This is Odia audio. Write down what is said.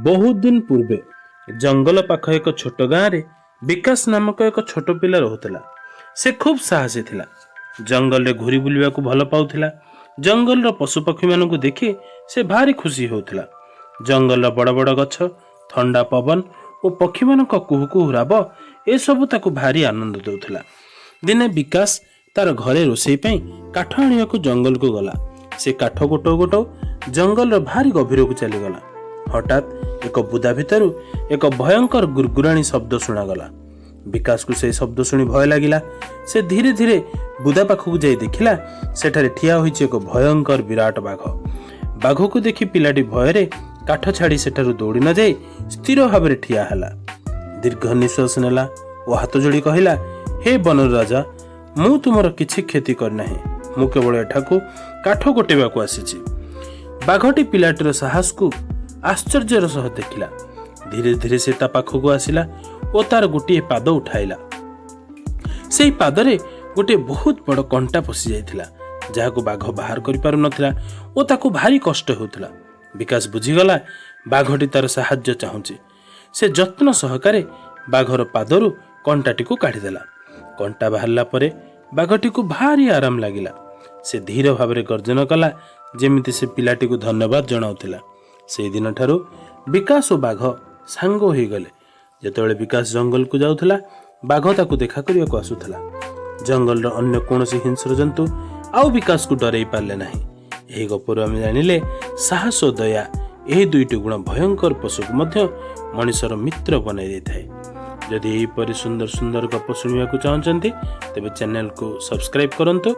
ବହୁତ ଦିନ ପୂର୍ବେ ଜଙ୍ଗଲ ପାଖ ଏକ ଛୋଟ ଗାଁରେ ବିକାଶ ନାମକ ଏକ ଛୋଟ ପିଲା ରହୁଥିଲା। ସେ ଖୁବ୍ ସାହସୀ ଥିଲା। ଜଙ୍ଗଲରେ ଘୁରି ବୁଲିବାକୁ ଭଲ ପାଉଥିଲା। ଜଙ୍ଗଲର ପଶୁପକ୍ଷୀମାନଙ୍କୁ ଦେଖି ସେ ଭାରି ଖୁସି ହେଉଥିଲା। ଜଙ୍ଗଲର ବଡ଼ ବଡ଼ ଗଛ, ଥଣ୍ଡା ପବନ ଓ ପକ୍ଷୀମାନଙ୍କ କୁହୁ କୁହୁ ରାବ, ଏସବୁ ତାକୁ ଭାରି ଆନନ୍ଦ ଦେଉଥିଲା। ଦିନେ ବିକାଶ ତାର ଘରେ ରୋଷେଇ ପାଇଁ କାଠ ଆଣିବାକୁ ଜଙ୍ଗଲକୁ ଗଲା। ସେ କାଠ ଗୋଟଉ ଗୋଟଉ ଜଙ୍ଗଲର ଭାରି ଗଭୀରକୁ ଚାଲିଗଲା। ହଠାତ୍ ଏକ ବୁଦା ଭିତରୁ ଏକ ଭୟଙ୍କର ଗୁର୍ଗୁରାଣୀ ଶବ୍ଦ ଶୁଣାଗଲା। ବିକାଶକୁ ସେହି ଶବ୍ଦ ଶୁଣି ଭୟ ଲାଗିଲା। ସେ ଧୀରେ ଧୀରେ ବୁଦା ପାଖକୁ ଯାଇ ଦେଖିଲା, ସେଠାରେ ଠିଆ ହୋଇଛି ଏକ ଭୟଙ୍କର ବିରାଟ ବାଘ। ବାଘକୁ ଦେଖି ପିଲାଟି ଭୟରେ କାଠ ଛାଡ଼ି ସେଠାରୁ ଦୌଡ଼ି ନ ଯାଇ ସ୍ଥିର ଭାବରେ ଠିଆ ହେଲା। ଦୀର୍ଘ ନିଶ୍ୱାସ ନେଲା ଓ ହାତ ଯୋଡ଼ି କହିଲା, "ହେ ବନର ରାଜା, ମୁଁ ତୁମର କିଛି କ୍ଷତି କରିନାହିଁ। ମୁଁ କେବଳ ଏଠାକୁ କାଠ ଗୋଟେଇବାକୁ ଆସିଛି।" ବାଘଟି ପିଲାଟିର ସାହସକୁ ଆଶ୍ଚର୍ଯ୍ୟର ସହ ଦେଖିଲା। ଧୀରେ ଧୀରେ ସେ ତା ପାଖକୁ ଆସିଲା ଓ ତାର ଗୋଟିଏ ପାଦ ଉଠାଇଲା। ସେଇ ପାଦରେ ଗୋଟିଏ ବହୁତ ବଡ଼ କଣ୍ଟା ପଶି ଯାଇଥିଲା, ଯାହାକୁ ବାଘ ବାହାର କରିପାରୁନଥିଲା ଓ ତାକୁ ଭାରି କଷ୍ଟ ହେଉଥିଲା। ବିକାଶ ବୁଝିଗଲା, ବାଘଟି ତାର ସାହାଯ୍ୟ ଚାହୁଁଛି। ସେ ଯତ୍ନ ସହକାରେ ବାଘର ପାଦରୁ କଣ୍ଟାଟିକୁ କାଢ଼ିଦେଲା। କଣ୍ଟା ବାହାରିଲା ପରେ ବାଘଟିକୁ ଭାରି ଆରାମ ଲାଗିଲା। ସେ ଧୀର ଭାବରେ ଗର୍ଜନ କଲା, ଯେମିତି ସେ ପିଲାଟିକୁ ଧନ୍ୟବାଦ ଜଣାଉଥିଲା। ସେଇଦିନଠାରୁ ବିକାଶ ଓ ବାଘ ସାଙ୍ଗ ହୋଇଗଲେ। ଯେତେବେଳେ ବିକାଶ ଜଙ୍ଗଲକୁ ଯାଉଥିଲା, ବାଘ ତାକୁ ଦେଖା କରିବାକୁ ଆସୁଥିଲା। ଜଙ୍ଗଲର ଅନ୍ୟ କୌଣସି ହିଂସ୍ର ଜନ୍ତୁ ଆଉ ବିକାଶକୁ ଡରେଇ ପାରିଲେ ନାହିଁ। ଏହି ଗପରୁ ଆମେ ଜାଣିଲେ, ସାହସ ଓ ଦୟା, ଏହି ଦୁଇଟି ଗୁଣ ଭୟଙ୍କର ପଶୁକୁ ମଧ୍ୟ ମଣିଷର ମିତ୍ର ବନାଇ ଦେଇଥାଏ। ଯଦି ଏହିପରି ସୁନ୍ଦର ସୁନ୍ଦର ଗପ ଶୁଣିବାକୁ ଚାହୁଁଛନ୍ତି, ତେବେ ଚ୍ୟାନେଲକୁ ସବସ୍କ୍ରାଇବ୍ କରନ୍ତୁ।